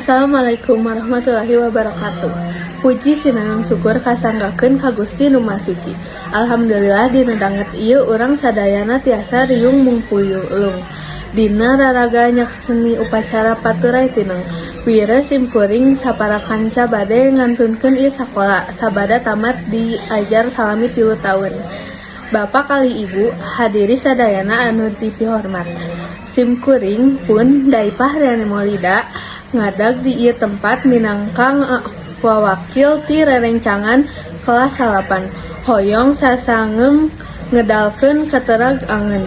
Assalamualaikum warahmatullahi wabarakatuh. Puji sinareng syukur kasanggakeun ka Gusti Nu Maha Suci. Alhamdulillah dina danget ieu urang sadayana tiasa riung mungpulung. Dina raraga nyakseni upacara paturay tineng. Wire simkuring sapara kanca bade ngantunkeun ieu sakola sabada tamat diajar salami 3 taun. Bapa kalih Ibu hadiri sadayana anu dipihormat. Simkuring pun Daipah Riani Maulida ngadag di ieu tempat minangka wawakil ti rerencangan kelas 9. Hoyong sasangeum ngedalkeun katerag angeun.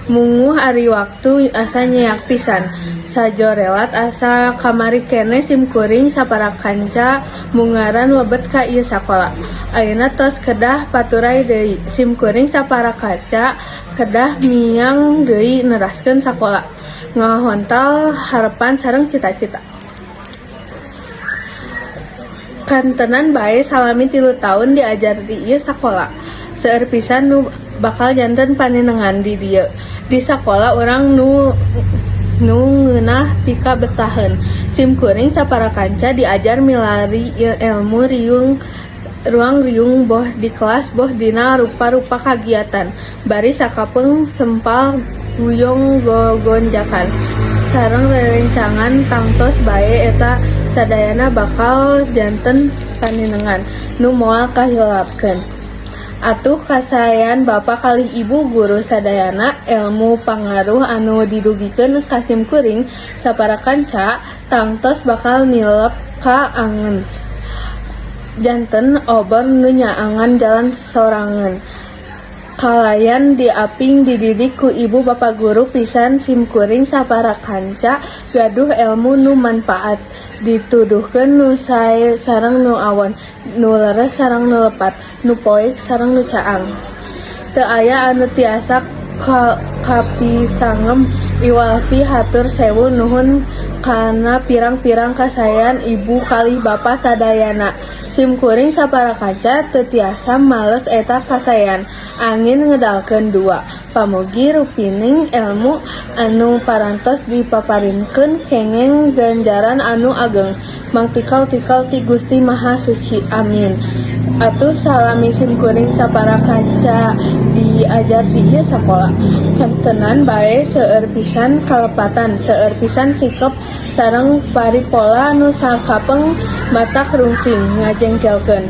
Munguh ari waktu asa nyeak pisan. Sajorelat asa kamari keneh simkuring sapara kanca mungaran lebet ka ieu sakola. Ayeuna tos kedah paturay deui. Simkuring sapara kanca kedah miang deui neraskeun sakola. Ngahontal harepan sareng cita-cita. Kantenan bae salami 3 taun diajar di ieu sakola. Seueur pisan nu bakal janten panenengan di dieu. Di sakola urang nu ngeunah pikabetaheun. Simkuring sapara kanca diajar milari elmu riung ruang riung boh di kelas boh dina rupa-rupa kagiatan. Bari sakapeung sempal guyong gogonjakan sareng rerencangan tangtos bae eta sadayana bakal janten panenengan nu moal kahilapkeun. Atuh kasaean bapa kalih ibu guru sadayana elmu pangaruh anu didugikeun ka simkuring sapara kanca tangtos bakal nilep ka angeun. Janten obor nu nyaangan jalan sorangan. Kalayan diaping dididik ku ibu bapa guru pisan simkuring sapara kanca gaduh elmu nu manpaat. Dituduhkeun nu sae sareng nu awon, nu leres sareng nu lepat, nu poek sareng nu caang. Teu aya anu tiasa kapisangem iwal ti hatur sewu nuhun kana pirang-pirang kasaean ibu kalih bapa sadayana. Simkuring sapara kanca teu tiasa males eta kasaean. Angin ngedalkeun dua. Pamugi rupining elmu anu parantos dipaparinkeun kengeng ganjaran anu ageng mangtikal-tikal ti Gusti Maha Suci. Amin. Atuh salami simkuring sapara kanca diajar di ieu sakola. Kantenan bae seueur pisan kalepatan, seueur pisan sikep sareng paripola nu sakapeung matak rungsing ngajengkelkeun.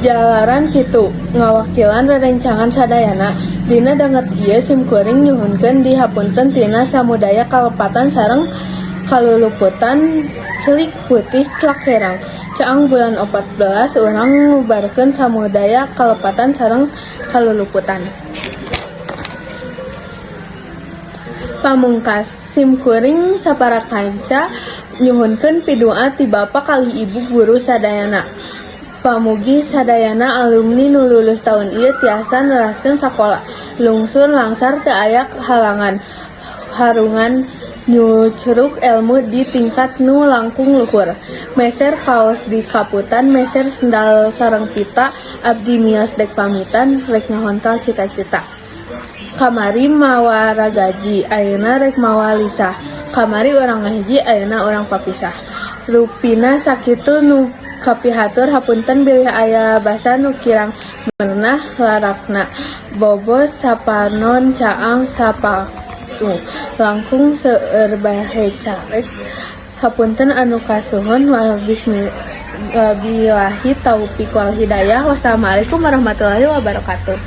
Jalaran kitu ngawakilan rerencangan sadayana dina danget ieu simkuring nyuhunkeun dihapunten tina samudaya kalepatan sareng kaluluputan celik putih celak herang. Caang bulan 14 urang ngubarkeun samudaya kalepatan sareng kaluluputan. Pamungkas simkuring sapara kanca nyuhunkeun pidua ti bapa kalih ibu guru sadayana. Pamugi sadayana alumni nu lulus taun ieu tiasa neraskeun sakola. Lungsur langsar teu aya halangan. Harungan nyucruk elmu di tingkat nu langkung luhur. Meser kaos di kaputan meser sendal sareng pita abdi mios dek pamitan rek ngahontal cita-cita. Kamari mawa ragaji ayeuna rek mawa lisah. Kamari urang ngahiji ayeuna urang papisah. Rupina sakitu nu kapihatur hapunten bilih aya basa nu kirang merenah larakna. Bobo sapanon caang sapatu langkung seueur bahe carek hapunten anu kasuhun wabillahi taufik wal hidayah. Wassalamualaikum warahmatullahi wabarakatuh.